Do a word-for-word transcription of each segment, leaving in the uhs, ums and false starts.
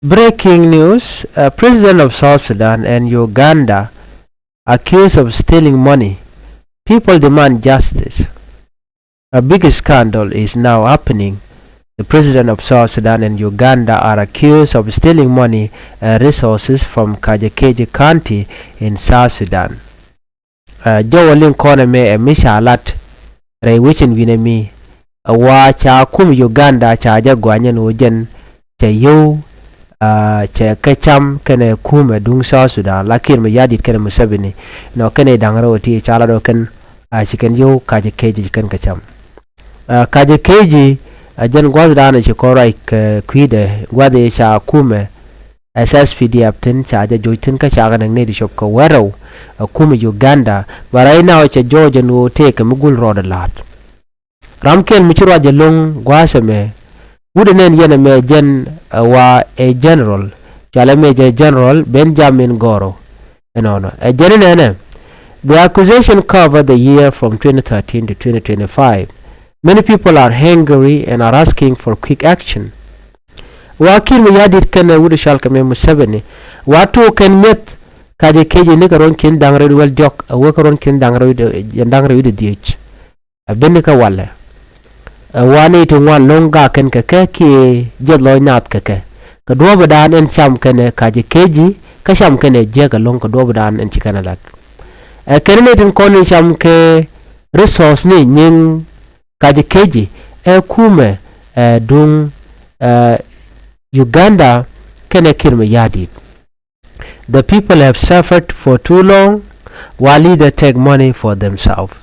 Breaking news, uh, President of South Sudan and Uganda accused of stealing money. People demand justice. A big scandal is now happening. The President of South Sudan and Uganda are accused of stealing money and resources from Kajekeji County in South Sudan. Ɛ, jɔwä liŋ kɔn ɛmɛ ɛ mi ca lat rɛy wecin wi̱nɛ mi. Ɛ wa ca kum Uganda ca jɛ guanyɛn wä jɛn cɛ yio̱w, ɛ, cɛ kɛ cam kɛnɛ kumɛ duŋ South Sudan la Kiir Mayardit kɛnɛ Museveni. Nɔ kɛnɛ da̱ŋ rɛw ti ca lat wä kɛn, ɛ, ci kɛn yio̱w Kajekeji ci kɛn kɛ cam. Ɛ, Kajekeji, ɛ, jɛn gua̱thdan ci kɔn ruac kɛ kui̱dɛ gua̱th i̱ ca kumɛ S S P D F thi̱n ca jɛ joc thi̱n kä ca kɛ nɛk nɛy ti cop kɛ wärɛw, ɛ, kumɛ Uganda. But right now cɛ jɔɔc ɛn ɣöö tëëkɛ mi gul rɔɔdɛ la̱a̱t. Ram kɛl mi ci ruac ɛlɔ̱ŋ gua̱a̱th ɛmɛ, wut ɛ nɛn yɛn ɛmɛ jɛn, ɛ, wa ɛ general, cɔalɛ Major General Benjamin Goro. Ɛnɔnɔ ɛ jɛn inɛnɛ. The accusation cover the year from twenty thirteen to twenty twenty-five. Many people are angry and are asking for quick action. Wa Kiir Mayardit kɛnɛ wut cɔal kɛ mɛ Museveni, wa tuɔɔk kɛn mi̱eth Kajekeji ni kɛ ruɔ̱n ki̱n da̱ŋ rɛw wäl diɔ̱k, ɛ wä kɛ ruɔ̱n ki̱n da̱ŋ rɛw, da̱ŋ rɛw wi̱cdɛ dhieec. Ɛ ben ni kɛ walɛ. Ɛ wa nɛy ti ŋuan lo̱ŋ gak kɛn kɛ kɛ kiɛ jiɛth lɔc naath kɛ kɛ. Kɛ duɔ̱ɔ̱pdan ɛn cam kɛnɛ Kajekeji, kä cam kɛnɛ jiäk ɛlɔ̱ŋ kɛ duɔ̱ɔ̱pdan ɛn ci kɛn ɛ lat. Ɛ kɛn nɛy tin kɔn in cam kɛ resource ni nyiŋ Kajekeji ɛ kumɛ, ɛ, duŋ, ɛ, Uganda kɛnɛ Kiir Mayardit. The people have suffered for too long, while leaders take money for themselves.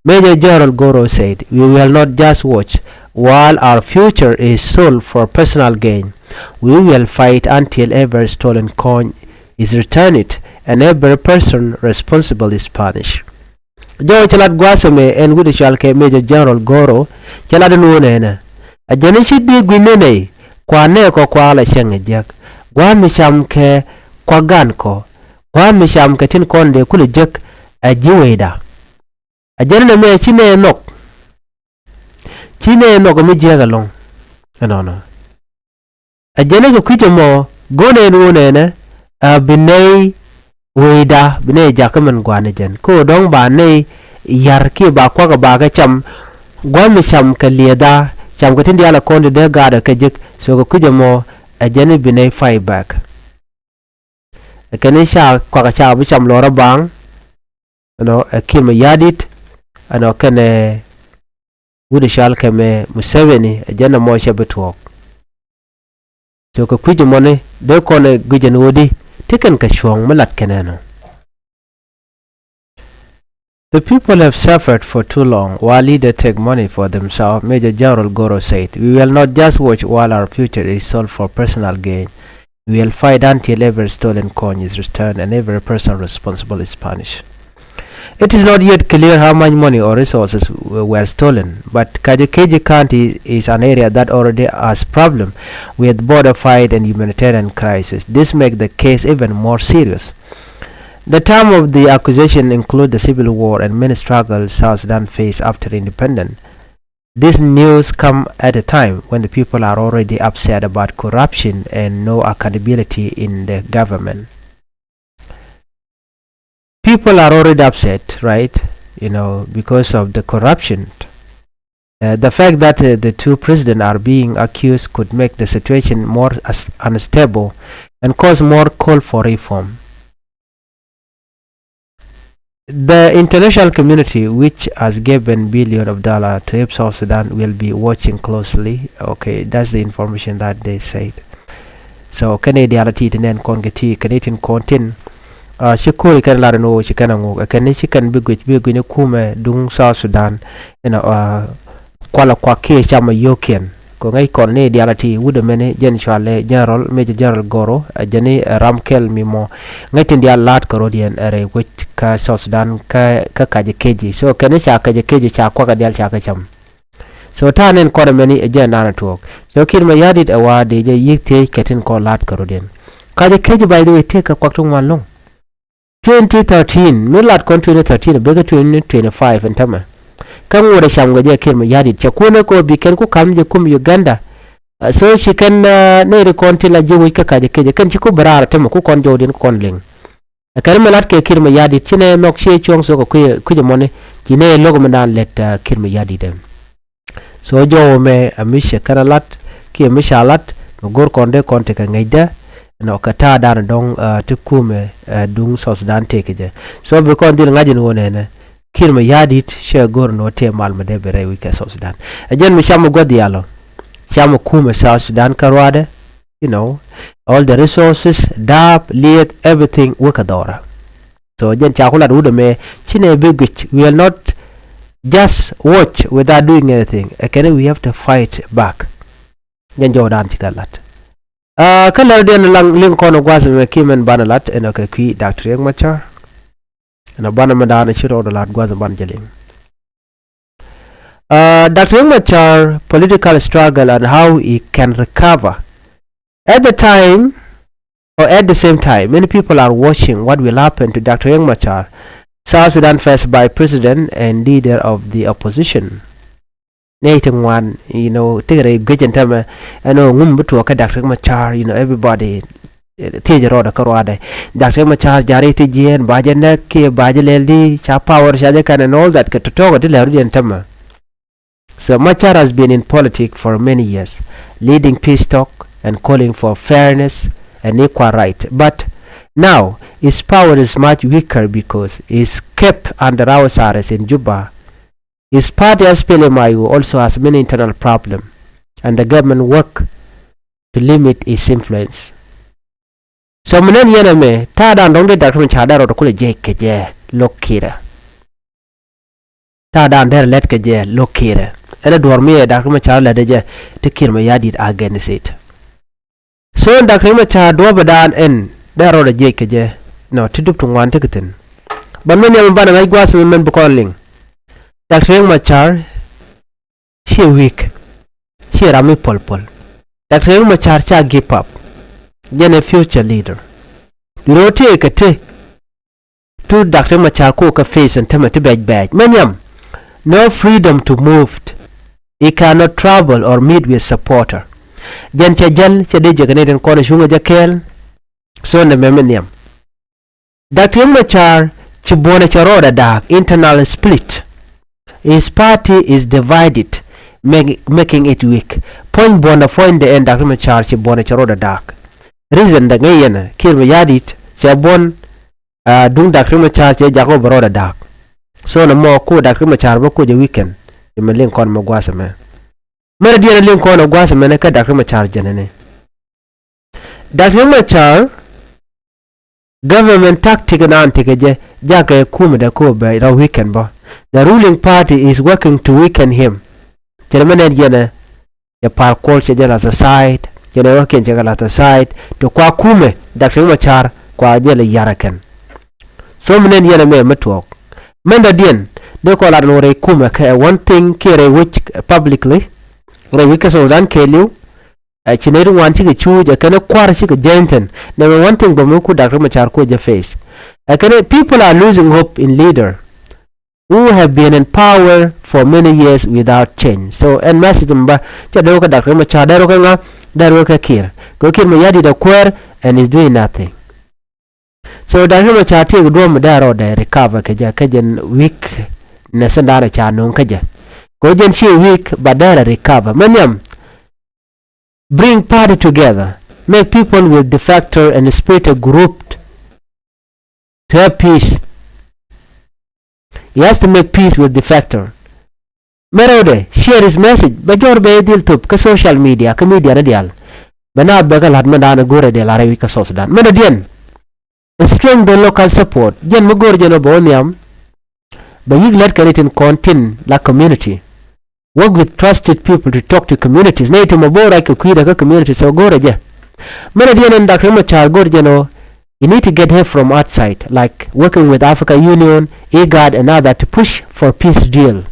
Major General Goro said, "We will not just watch while our future is sold for personal gain. We will fight until every stolen coin is returned and every person responsible is punished." Jɔw cɛ lat gua̱a̱th ɛmɛ ɛn wi̱cdɛ cɔal kɛ Major General Goro, cɛ lat ɛn ɣöö nɛnɛ. Ɛ jɛn i̱ ci di̱i̱k gui̱n ni nɛy, kua nɛɛkɔ kua la cäŋ ɛ jiäk. Gua̱a̱th mi cam kɛ kua gan kɔ, gua̱a̱th mi cam kɛ tin kɔn dee kulɛ jek ɛ ji̱ wecda. Ɛ jɛn ɛn ɛmɛ ci nɛy nhɔk. Ci nɛy nhɔk ɛ mi jiäk ɛlɔ̱ŋ. Ɛnɔnɔ. Ɛ jɛn ɛ kɛ kui̱c ɛmɔ go̱o̱nɛ ɛn ɣöö nɛnɛ, ɛ bi nɛy wecda bi nɛy jakä min gua̱a̱n ɛ jɛn. Kä ɣöö dɔ̱ŋ ba nɛy ya̱r kiɛ ba kuakä ba kɛ cam gua̱a̱th mi cam kɛ liɛtha, cam kɛ tin diaal ɛ kɔn ti dee gaatdɛ kɛ jek. So kɛ kui̱c ɛmɔ ɛ jɛn i̱ bi nɛy fight back. Ɛ kɛn i̱ ca kuakä ca bi cam lɔrä baaŋ. Ɛnɔ ɛ Kiir Mayardit, ɛnɔ kɛnɛ wut ɛ cɔal kɛ mɛ Museveni, ɛ jɛn ɛmɔ cɛ bi tuɔɔk. So kɛ kui̱c ɛmɔni dee kɔn ɛ guic ɛn ɣöödi ti kɛn kɛ cuɔ̱ɔ̱ŋ mi lat kɛn ɛnɔ. The people have suffered for too long while leaders take money for themselves, Major General Goro said. We will not just watch while our future is sold for personal gain. We will fight until every stolen coin is returned and every person responsible is punished. It is not yet clear how much money or resources w- were stolen, but Kajekeji County is an area that already has problem with border fight and humanitarian crisis. This makes the case even more serious. The term of the accusation include the civil war and many struggles South Sudan faced after independence. This news come at a time when the people are already upset about corruption and no accountability in the government. People are already upset, right? You know, because of the corruption. Uh, the fact that, uh, the two presidents are being accused could make the situation more as- unstable and cause more call for reform. The international community, which has given billion of dollars to help South Sudan, will be watching closely. Okay, that's the information that they said. So kɛn i̱ diaal a ti ti nɛn kɔn kɛ ti kɛn i̱ tin kɔn tin, uh, ci ko̱ri kɛn lar ni ɣöö ci kɛn a ŋuk ɛ kɛn i̱ ci kɛn bi guic bi guic ni kumɛ duŋ South Sudan. Inɔ, uh, kualɛ kuak kiɛ cam a yio̱o̱kiɛn. Kɛ ŋäc kɔn ni diaal a ti wut ɛmɛni jɛn cɔalɛ General, Major General Goro, ɛ jɛn i̱, ɛ, ram kɛl mi mɔ ŋäc tin diaal la̱a̱t kɛ rɔ̱diɛn ɛ rɛy wec kä South Sudan kä, kä Kajekeji. So kɛn i̱ ca Kajekeji ca kuakɛ diaal ca kɛ cam. So ta̱a̱ nɛn kɔn ɛmɛni ɛ jɛn da̱a̱n ɛ tuɔɔk. So Kiir Mayardit ɛ wa dee jɛ yi̱k thiec kɛ tin kɔn la̱a̱t kɛ rɔ̱diɛn. Kajekeji, by the way, tëëkɛ kuak ti ŋuan lo̱ŋ. Twenty thirteen, mi lat kɔn twenty thirteen, bekɛ twenty twenty-five ɛn tämɛ. Kä ŋot ɛ cam kɛ jɛ Kiir Mayardit, cɛ kuäär ni kɛ ɣöö bi kɛn ku ka̱m jɛ kum Uganda. So ci kɛn nɛy ti kɔn ti la ji̱ wec kä ka̱c kecɛ kɛn ci ku bi raar tämɛ ku kɔn jɔwdiɛn ku kɔn liŋ. Ɛ kɛn mi lat kɛ Kiir Mayardit ci nɛ nhɔk ci cuɔ̱ŋ thok kɛ kui̱ kui̱c ɛmɔni ci nɛ lo̱k mi daan lɛt Kiir Mayardit ɛn. So jɔw mɛ ɛ mi cɛ kɛn a lat kiɛ mi ca lat mi go̱r kɔn dee kɔn ti kɛ ŋäcdä. Nɔ kɛ ta̱a̱ daan dɔ̱ŋ ti kumɛ duŋ South Sudan tëëkɛ jɛ. So bi kɔn dhil ŋa̱c in ɣöö nɛnɛ Kiir Mayardit cɛ go̱r ni wä tëë mal mi dee bi rɛy wi̱c kɛ South Sudan. Ɛ jɛn mi cam mi gua̱th diaal ɔ. Cam mi kumɛ South Sudan kä ruaadɛ. You know, all the resources, dap, lieth, everything, wä kɛ dhɔra. So jɛn ca ku lat wut ɛmɛ ci nɛ bi guic. We will not just watch without doing anything. Ɛ kɛn we have to fight back. Jɛn jɔwdan ci kɛ lat. Kä lɛr diɛn liŋ kɔn gua̱th ɛmɛ ki mɛn banɛ lat ɛn ɔ kɛ kui̱ Doctor Riek Machar. Ɛn a banɛ mɛ da̱a̱n ci rɔɔdɛ la̱t gua̱th ban jɛ liŋ. Doctor Riek Machar political struggle and how he can recover. At the time, or at the same time, many people are watching what will happen to Doctor Riek Machar, South Sudan first vice president and leader of the opposition. Nɛy ti ŋuan, you know, ti rɛy guic ɛn tämɛ ɛn ɣöö ŋum bi tuɔɔk kä Doctor Riek Machar, you know, everybody thiec rɔɔdɛ kä ruaadɛ. Doctor Riek Machar ja̱ri thiec jiɛɛn ba jɛ nɛk kiɛ ba jɛ lɛl di ca power ca jɛ kɛn and all that kɛ tɔ̱tɔ̱ɔ̱k ti lɛr diɛn tämɛ. So Machar has been in politics for many years, leading peace talk and calling for fairness and equal right. But now his power is much weaker because he's kept under house arrest in Juba. His party S P L M I O also has many internal problems, and the government work to limit his influence. So mi nɛn yɛn ɛmɛ ta̱a̱ dan dɔ̱ŋ dee Doctor Machar dee rɔɔdɛ kulɛ jiɛc kɛ jɛ lo̱k Kiir ɛ. Ta̱a̱ dan dee lɛt kɛ jɛ lo̱k Kiir ɛ. Ɛn ɛ duɔ̱ɔ̱r mi ɛ Doctor Machar lɛt ɛ jɛ ti Kiir Mayardit against it. So ɛn Doctor Machar duɔ̱ɔ̱pɛ dan ɛn dee rɔɔdɛ jiɛc kɛ jɛ. Nɔ ti dup ti ŋuan ti kɛ thi̱n. But mi nhiam banɛ ŋa̱c gua̱a̱th mi mɛn bi kɔn liŋ. Doctor Machar ciɛ weak. Ciɛ ram mi pɔl pɔl. Doctor Riek Machar ca give up. Jɛn ɛ future leader. Duundɛ wä tëë kɛ te. Tu Doctor Machar kɔ kɛ face ɛn tämɛ ti bɛc bɛc. Mɛ nhiam. No freedom to move. He cannot travel or meet with supporter. Jɛn cɛ jäl cɛ dee jɛ kɛ ni den kɔn cuŋɛ jɛ kɛɛl. So nɛ mɛ mɛ nhiam. Doctor Riek Machar ci buɔ̱nɛ cɛ rɔɔdɛ da̱a̱k, internal split. His party is divided, make, making it weak. Puɔ̱ny buɔ̱nɛ puɔ̱nydɛ ɛn Doctor Machar ci buɔ̱nɛ cɛ rɔɔdɛ da̱a̱k. Reason dɛ ŋäc yɛn ɛ Kiir Mayardit cɛ buɔ̱n, ah, duŋ Doctor Machar cɛ jak wä bɛ rɔɔdɛ da̱a̱k. So nɛ mɔ ku Doctor Machar bä ku jɛ weekend. Cɛ mɛ liŋ kɔn mɛ gua̱a̱th ɛmɛ. Mɛn a diɛn a liŋ kɔn ɛ gua̱a̱th ɛmɛnɛ kä Doctor Machar jɛnɛni. Doctor Machar government tactic nan tekɛ jɛ jakɛ kumɛ dɛ ko bɛ rɔ weekend bä. The ruling party is working to weaken him. Cɛ mɛ nɛn jɛnɛ cɛ par kuɔl cɛ jɛ la society cɛ nɛ wakiɛn cɛ kɛ la society to kua kumɛ Doctor Machar kua jɛ la yarɛ kɛn. So mɛ nɛn jɛnɛ mɛ mɛ tuɔɔk mɛn dɔ diɛn dee kɔ la dɔn rɛy kumɛ kɛ one thing kiɛ rɛy wec publicly rɛy wec kɛ South Sudan kɛ liw. Ɛ ci nɛy ti ŋuan cikɛ cuuc ɛ kɛn kua̱r cikɛ jɛny thi̱n. Nɛmɛ one thing bä mi ku Doctor Machar ku jɛ face. Ɛ kɛn people are losing hope in leader who have been in power for many years without change. So ɛn message mi bä cɛ dee wä kä Doctor Machar dee wä kä ŋa dee wä kä Kiir. Kɛ Kiir Mayardit ɛ kuäär and is doing nothing. So Doctor Machar tiek duɔ̱m dee rɔ dee recover kä jɛ kä jɛn weakness in da̱a̱n ca no̱o̱ŋ kä jɛ. Kɛ jɛn ci weak ba dee rɛ recover mɛ nhiam. Bring party together, make people with defector and spirit a group to have peace. He has to make peace with defector. Mɛ rɛwdɛ share his message bɛ jɔr bɛ dhil thop kä social media kä media ni dial. Bɛ na bɛ kä lat mɛ dan go̱rɛ dial a rɛwi kä South Sudan mɛ na diɛn. Strengthen the local support jɛn mi go̱r jɛn ɔ bɛ wä nhiam. Bɛ yik lät kɛ ni tin kɔn tin la community. Work with trusted people to talk to communities. Nɛ item ɔ bä wä rac kɛ kui̱dɛ kä communities ɔ go̱rɛ jɛ. Mɛn a diɛn ɛn Doctor Machar go̱r jɛn ɔ. You need to get help from outside like working with Africa Union, IGAD and other to push for peace deal.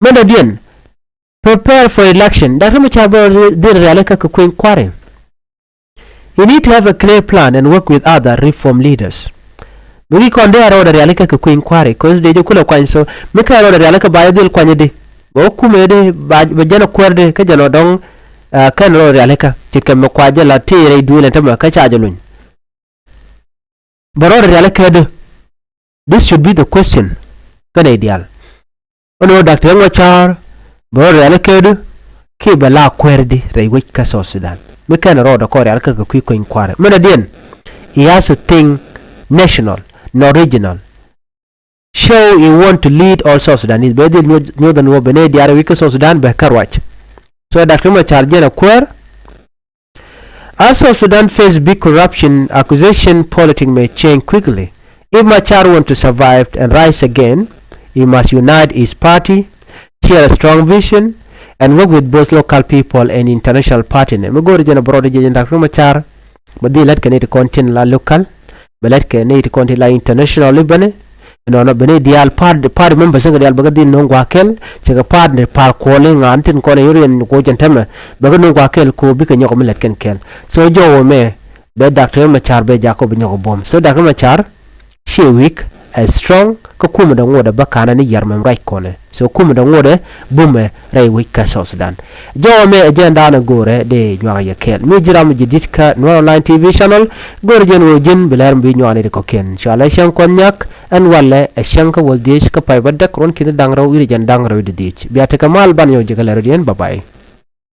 Mɛn a diɛn prepare for election. Doctor Machar bä dhil riali kä kɛ kui̱ny kua̱ri. You need to have a clear plan and work with other reform leaders. Mi ki kɔn dee a rɔɔdɛ riali kä kɛ kui̱ny kua̱ri kos dee jɛ kulɛ kuany so mi kä a rɔɔdɛ riali kä ba jɛ dhil kuany di. Bɛ wä kumɛ di ba bɛ jɛn a kuäär di kä jɛn ɔ dɔŋ. Ɛ kɛn rɔ rialikä ce̱tkɛ mi kua jɛ la tëë rɛy duëël ɛn tämɛ kä ca jɛ luny. Bɛ rɔ rialikä dee. This should be the question. Kä nɛy diaal. Ɛn ɣöö Doctor Riek Machar bɛ rɔ rialikä dee kiɛ bɛ la kuäär di rɛy wec kä South Sudan. Mi kɛn rɔɔdɛ kɔn rialikä kɛ kui̱ kueny kua̱rɛ. Min a diɛn, he has to think national, not regional. Show he want to lead all South Sudanese. Bɛ dhil nyuɔth, nyuɔth ɛn ɣöö bɛ nɛy diaal rɛy wec kä South Sudan bɛ kɛ ruac. So Doctor Riek Machar jɛn a kuäär. As South Sudan face big corruption, accusation politic may change quickly. If Machar want to survive and rise again, he must unite his party, share a strong vision, and work with both local people and international partner. Mi go̱o̱ri jɛn a bɛ rɔɔdɛ jɛ jɛn Doctor Machar bɛ dhil lät kɛ nɛy ti kɔn tin la local, bɛ lät kɛ nɛy ti kɔn tin la international i̱ bäni. Nɔnɔ bɛ nɛy diaal party, party members kɛ diaal bɛ kɛ dhil no̱o̱ŋ gua̱a̱th kɛl, cɛ kɛ party ni pal kuɔli ŋa̱a̱n tin kɔn i̱ riɛn ni kuɔ jɛn tämɛ, bɛ kɛ no̱o̱ŋ gua̱a̱th kɛl kɛ ɣöö bikɛ nyɔk mi lät kɛn kɛl. So jɔwä mɛ bɛ Doctor Machar bɛ jakä bi nyɔk buɔ̱m. So Doctor Machar ciɛ weak, ɛ strong, kä kumɛ dee ŋotdɛ bä ka̱nɛ ni yar mɛm ruac kɔnɛ. So kumɛ dee ŋotdɛ bumɛ rɛy wec kä South Sudan. Jɔwä mɛ ɛ jɛn daanɛ go̱o̱rɛ dee nyuak yɛ kɛɛl. Mi ji̱ ram mi ji̱ di̱t kä Nuer Online T V channel, go̱o̱rɛ jɛn ɣöö ji̱n bi lɛr mi bi nyuak ni di kɔ̱kiɛn. Cua lɛ cäŋ kɔn nyak, ɛn walɛ ɛ cäŋ kä wäl dhiec kä pay bä däk ruɔ̱n ki̱n da̱ŋ rɛw i̱ ri jɛn da̱ŋ rɛw i̱ di dhiec. Bia tekɛ mal ban yɔw ji̱ kä lɛr rɔ diɛn, bye bye.